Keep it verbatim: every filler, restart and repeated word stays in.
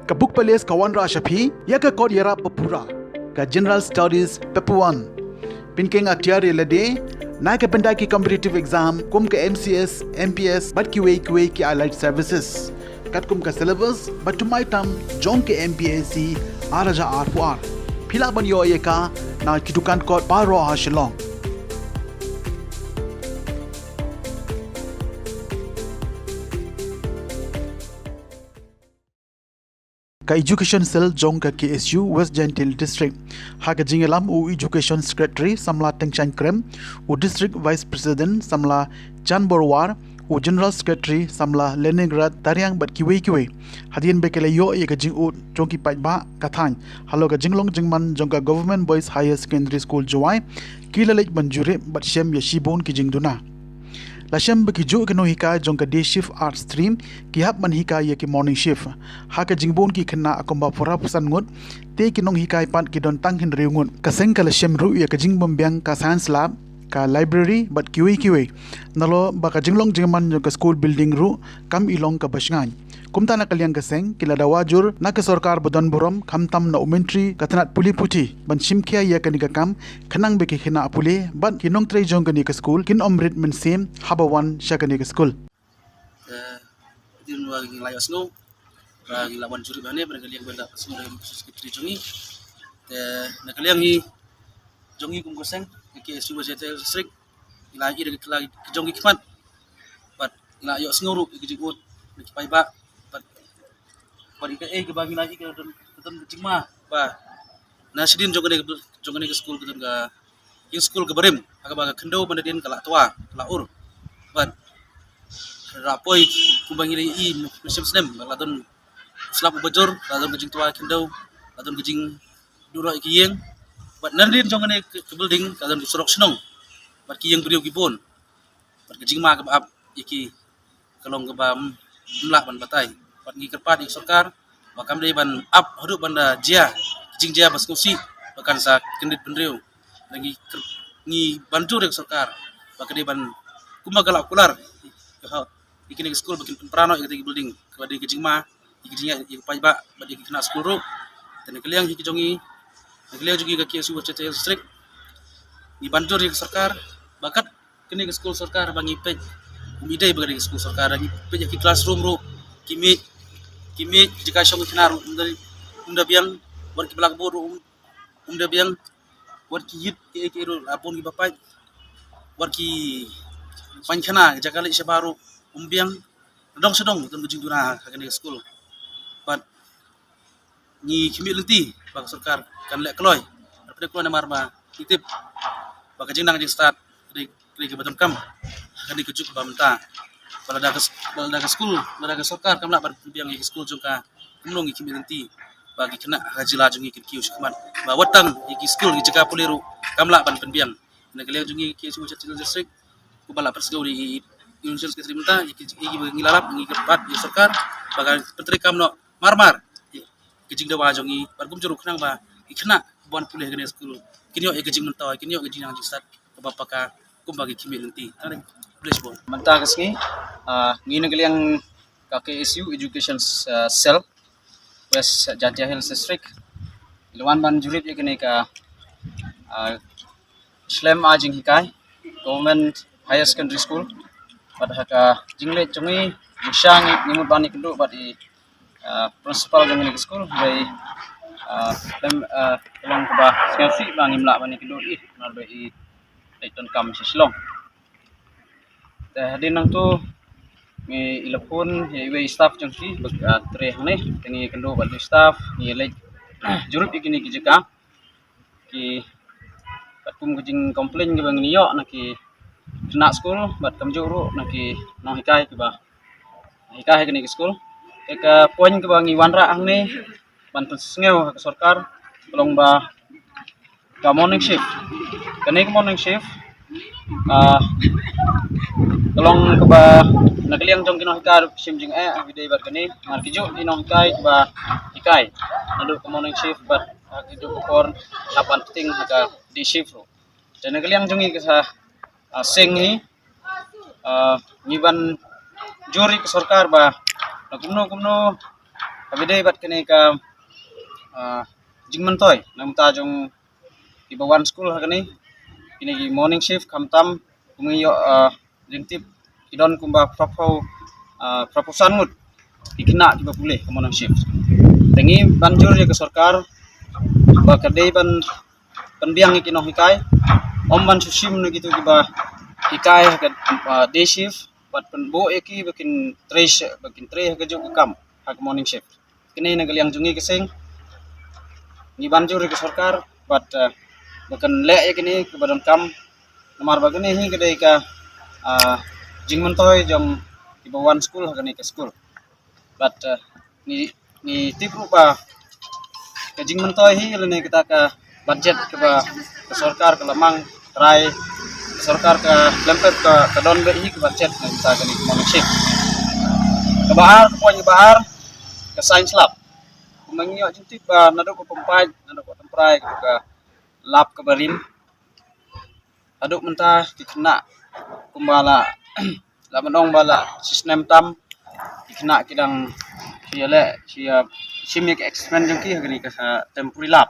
Ka Book Palace ka wanrah sha phi ïa ka kot ïarap ba pura, ka General Studies Paper One. Pynkheiñ atiar ïa lade na ka bynta ki competitive exam kum ka M C S, M P S bad kiwei kiwei ki allied services. Katkum ka syllabus ba thymmai tam jong ka M P S C ar hajar arphew ar. Phi lah ban ïoh ïa ka na ki dukan kot baroh ha Shillong. Ka Education Cell jong ka K S U West Jaintia District, ha ka jingïalam u Education Secretary Samla Tengshang Krem, u District Vice President Samla Jan Borwar, u General Secretary Samla Leningrad Tariang bad kiwei kiwei. Hadien ba ki la ïoh ïa ka jingud jong ki paidbah ka thaiñ halor ka jinglong jingman jong ka Government Boys Higher Secondary School Jowai, ki la leit ban jurip bad shem ïa shibun ki jingduna. La shem ba ki juh ki nonghikai jong ka day shift art stream ki hap ban hikai ïa ki morning shift. Ha ka jingbun ki khynnah kumba phra phew san ngut, te ki nonghikai pat ki don tang hynriew ngut. Ka seng ka la shem ruh ïa ka jingbymbiang ka science lab, ka library bad kiwei kiwei. Nalor ba ka jinglong jingman jong ka school building ruh kam i long kaba shngaiñ. Kumta na ka liang ka seng ki la dawa jur na ka sorkar ba don burom khamtam na u Myntri ka tnat pule puthi ban shim khia ïa kane ka kam khnang ba ki khynnah pule bad ki nongtrei jong kane ka school kin ym rit mynsiem haba wan sha kane ka school. Te hadien ba ngi la ïohsngew ba ngi la wan jurip hangne, ba na ka liang ba la sngew da ka secretary jong ngi. Te na ka liang hi jong ngi kum ka seng ka K S U West Jaintia District, ngi la ïoh da ka jong ki khmat bad ngi la ïohsngew ruh ïa ka jingud na ki paidbah bad bad ïa kaei kaba ngi la ïoh ka don ka don ka jingma ba na shadien jong kane ka jong kane ka skul ka don ka ïing skul kaba rim ha kaba ka khyndew ban da dien ka la twa ka la ur. Bad la poi kumba ngi la ïohi mynshem snem ba la don slap uba jur, la don ka jingtwa khyndew, la don ka jingduh roi ka ïing. Bad na dien jong kane ka building ka don ka surok shnong bad ki ïing briew ki bun. Bad ka jingma kaba ap ïa ki ka long kaba ym lah ban batai. Bad ngi kyrpad ïa ka sorkar ba kam dei ban ap haduh ban da jia ka jingjia ba sngewsih ba kan sa kyndit bynriew. Ngi ban jur ïa ka sorkar ba ka dei ban kumba ka la kular ïa kine ki skul ba kin pynpra noh ïa kata ki building kaba dei ka jingma ïa ka jingïaid ïa ka paidbah bad ïa ki khynnah skul ruh. Te na ka liang hi ka jong ngi, na ka liang jong ngi ka K S U West Jaintia Hills District, ngi ban jur ïa ka sorkar ba kat kane ka skul sorkar ba ngi peit um ïadei ba kane ka skul sorkar, ngi peit ïa ki classroom ruh, ki miej, ki miej, ki jaka shong ki khynnah ruh um da biang, wat ki blackboard ruh um da biang, wat ki ïit ki ei ki ei ruh la bun kiba pait, wat ki painkhana ki jaka leit shabar ruh um biang. Dong sha dong don ka jingduna ha kane ka skul. Bad ngi khmih lynti ba ka sorkar kan leh kloi. Bad pynleh kloi namar ba ngi tip ba ka jingnang jingstad ka dei ka dei kaba donkam ha kane ka juk ba mynta. Ba lada ka ba lada ka skul lada ka sorkar kam lah ban pynbiang ïa ka skul jong ka kumno ngi khmih lynti ba ki khynnah ha ka jylla jong ngi kin kiew shakhmat ba wat tang ïa ki skul ki jaka pule ruh kam lah ban pynbiang. Na ka liang jong ngi K S U West Jaintia Hills District kumba la pynsngew da i Union Secretary mynta ïa ki ïa kiba ngi la lap ngi kyrpad ïa ka sorkar ba kan pyntreikam noh mar mar ïa ka jingdawa jong ngi bad kumjuh ruh khnang ba ki khynnah ba wan pule ha kane ka skul kin ïoh ïa ka jingmyntoi kin ïoh ïa ka jingnang jingstad kaba paka kumba ki khmih lynti. Tang khublei shibun. Mynta ka sngi, ah, ngi na ka liang ka K S U Education, ah, Cell West Jaintia Hills District ngi la wan ban jurip ïa kane ka, ah, shlem ai jinghikai Government Higher Secondary School. Bad ha ka jingleit jong ngi, ngi sha ngi ngi mut ban ïakynduh bad i, ah, principal jong kane ka skul, ba i, ah, lem, ah, ka long kaba sngewsih ba ngim lah ban ïakynduh ïa i namar ba i leit donkam sha Shillong. Te hadien nangto ngi i la phone ïa iwei i staff jong ki ba, ah, trei hangne, te ngi ïakynduh bad i staff, ngi leit jurip ïa kine ki jaka. Ki katkum ka jingcomplain kaba ngi ïoh na ki khynnah skul bad kumjuh ruh na ki nonghikai kiba hikai ha kane ka skul. Te ka point kaba ngi wanrah hangne ban pynsngew ha ka sorkar ka long ba ka morning shift. Kane ka morning shift, ah, ka long kaba na ka liang jong ki nonghikai ruh ki shim jingeh ha ki dei bad kane, namar ki juh ki nonghikai kiba hikai naduh ka morning shift bad ha ki juh ka por hap ban pynting ha ka day shift ruh. Te na ka liang jong ngi ka sa, ah, seng hi, ah, ngi ban jur ïa ka sorkar ba na kumno kumno ka Ba dei bad kane ka, ah, jingmyntoi na bynta jong kiba wan skul ha kane, kine ki morning shift, khamtam kum ngi ïoh, ah, jingtip ki don kumba phra phew, ah, phra phew san ngut ki khynnah kiba pule ha morning shift. Te ngi ban jur ïa ka sorkar ba ka dei ban pynbiang ïa ki nonghikai, ym ban shu shim na kitu kiba hikai ha ka, ah, day shift, bad pynbud ïa ki ba kin trei sh-, ba kin trei ha kajuh ka kam ha ka morning shift. Kine na ka liang jong ngi ka seng, ngi ban jur ïa ka sorkar bad, ah, ba kan leh ïa kine kiba donkam, namar ba kine hi ka dei ka, ah, jingmyntoi jong kiba wan skul ha kane ka skul. Bad, ah, ngi, ngi tip ruh ba ka jingmyntoi hi lane kata ka budget kaba ka sorkar ka la mang trai, ka sorkar ka lem pep ka, ka don beit hi ka budget na ka bynta kane ka morning shift. Kaba ar, ka point kaba ar, ka science lab. Kumba ngi ïoh jingtip ba naduh ka pynpaw, naduh ka pynpaw ka lab kaba rim, haduh mynta ki khynnah kumba la, la mynta ba la shi snem tam, ki khynnah ki dang shu ïaleh, shu ïa shim ïa ka experiment jong ki ha kane ka, ah, temporary lab.